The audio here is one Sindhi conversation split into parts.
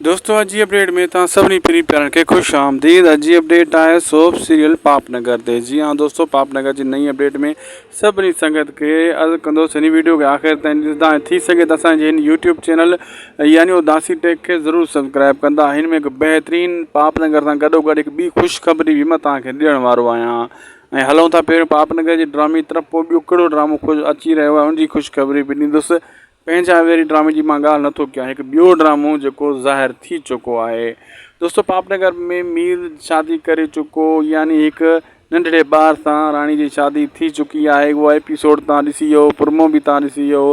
دوستو اڄ جي اپڊيٽ ۾ توهان سڀني پرين پيارن کي خوش آمديد اڄ جي اپڊيٽ آهي سوپ سيريل پاپ نگر تي جي ها دوستو پاپ نگر جي نئين اپڊيٽ ۾ سڀني سنگت کي عرض ڪندوس هن ويڊيو کي آخر تائين ڏسندا ۽ ٿي سگهي ته اسان جي هن يوٽيوب چينل يعني اداسي ٽيڪ کي ضرور سبسڪرائب ڪندا هن ۾ هڪ بهترين پاپ نگر سان گڏو گڏ هڪ ٻي خوشخبري به مان توهان کي ڏيڻ وارو آهيان ۽ هلون ٿا پهريون پاپ نگر جي ڊرامي طرف پوء ٻيو ڪهڙو ڊرامو خوش اچي رهيو آهي ان جي خوشخبري به ڏيندس پنهنجا ويري ڊرامي جي مان ڳالهه نٿو ڪيان هڪ ٻيو ڊرامو جيڪو ظاهر ٿي چڪو آهي دوستو پاپ نگر ۾ مير شادي ڪري چڪو يعني هڪ ننڍڙي ٻار سان راڻي جي شادي ٿي چڪي آهي اهو ايپيسوڊ تان ڏسي ويو پرمو به تان ڏسي ويو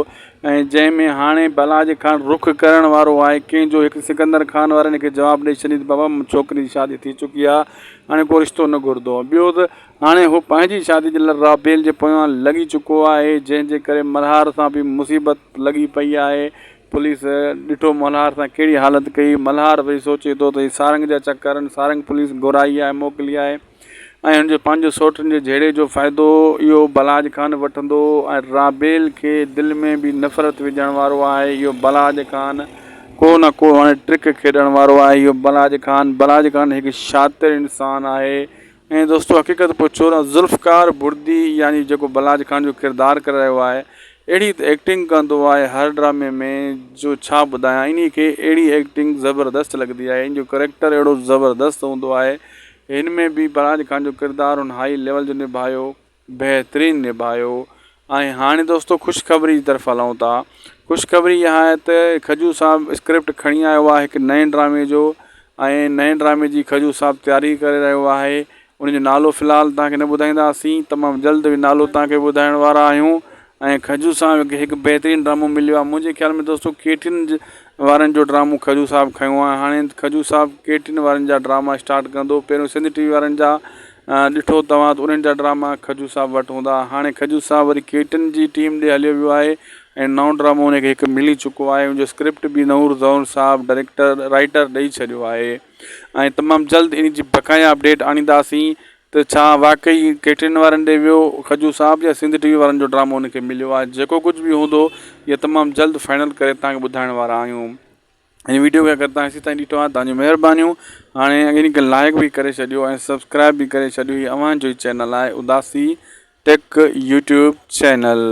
۽ جنهن ۾ هاڻي بلاج خان رخ ڪرڻ وارو آهي ڪنهن جو هڪ سڪندر خان وارن کي جواب ڏئي ڇڏي ته بابا ڇوڪري جي شادي ٿي چڪي آهي هاڻي ڪو رشتو نه گهرندو ٻيو ته هاڻي هو پنهنجي شادي جي لاء رابيل جي پويان لڳي چڪو آهي، جنهن جي ڪري ملهار سان به مصيبت لڳي پئي آهي. پوليس ڏٺو ملهار سان ڪهڙي حالت ڪئي. ملهار وري سوچي ٿو ته هي سارنگ جا چڪر آهن، سارنگ پوليس گهرائي آهي موڪلي آهي ۽ هن جو پنهنجو سوٽن جي جهيڙي جو فائدو اهو بلاج خان وٺندو ۽ رابيل کي دل ۾ به نفرت وجهڻ وارو آهي اهو بلاج خان ڪو نه ڪو هاڻي ٽرڪ کيڏڻ وارو آهي اهو بلاج خان بلاج خان هڪ شاطر انسان آهي. ۽ دوستو حقيقت پڇو ته ذوالفقار بڙدي يعني جيڪو بلاج خان جو ڪردار ڪري رهيو آهي اهڙي ته ايڪٽنگ ڪندو آهي هر ڊرامي ۾ جو ڇا ٻڌايان انهي کي اهڙي ايڪٽنگ زبردست لڳندي آهي ان جو ڪريڪٽر اهڙو زبردست هوندو آهي هن ۾ به بلاج خان جو ڪردار هن هائي ليول جو نڀايو بهترين نڀايو ۽ هاڻي دوستو خوشخبري جي طرف هلون ٿا خوشخبري اها آهي ته کجو صاحب اسڪرپٽ کڻي آيو آهي هڪ نئين ڊرامي جو ۽ نئين ڊرامي جي کجو صاحب تياري ڪري رهيو آهي ان جو نالو في الحال توهان کي نه ٻڌائينداسين تمام جلد نالو توهان کي ٻڌائڻ وارا آهيون ۽ کجو صاحب کي هڪ بهترين ڊرامو مليو آهي منهنجي خيال ۾ دوستو ڪي ٽين وارن جو ڊرامو کجو صاحب کنيو آهي هاڻي کجو صاحب ڪي ٽين وارن جا ڊراما اسٽارٽ ڪندو پهريون سنڌ ٽي وي وارن جا ڏٺو توهان ته انهن جا ڊراما کجو صاحب وٽ هوندا هاڻي کجو صاحب وري ڪي ٽين جي ٽيم ڏي هليو ويو آهي ۽ نئون ڊرامو ان کي هڪ ملي چڪو آهي ان جو اسڪرپٽ به نور زئور صاحب ڊائريڪٽر رائيٽر ڏئي ڇڏيو آهي ۽ تمام جلد ان جي بقايا اپڊيٽ آڻينداسين ته ڇا واقعي ڪي ٽي اين وارن ڏي ويو کجو صاحب يا سنڌ ٽي وي وارن جو ڊرامو ان کي مليو آهي جيڪو ڪجهه به هوندو اهو تمام جلد فائنل ڪري توهان کي ٻڌائڻ وارا آهيون هن ويڊيو کي اگر توهان هيسي تائين ڏٺو آهي توهان جون مهربانيون هاڻي ان کي لائڪ به ڪري ڇڏيو ۽ سبسڪرائب به ڪري ڇڏيو هي اوهان جو ئي چينل آهي اداسي ٽيڪ يوٽيوب چينل.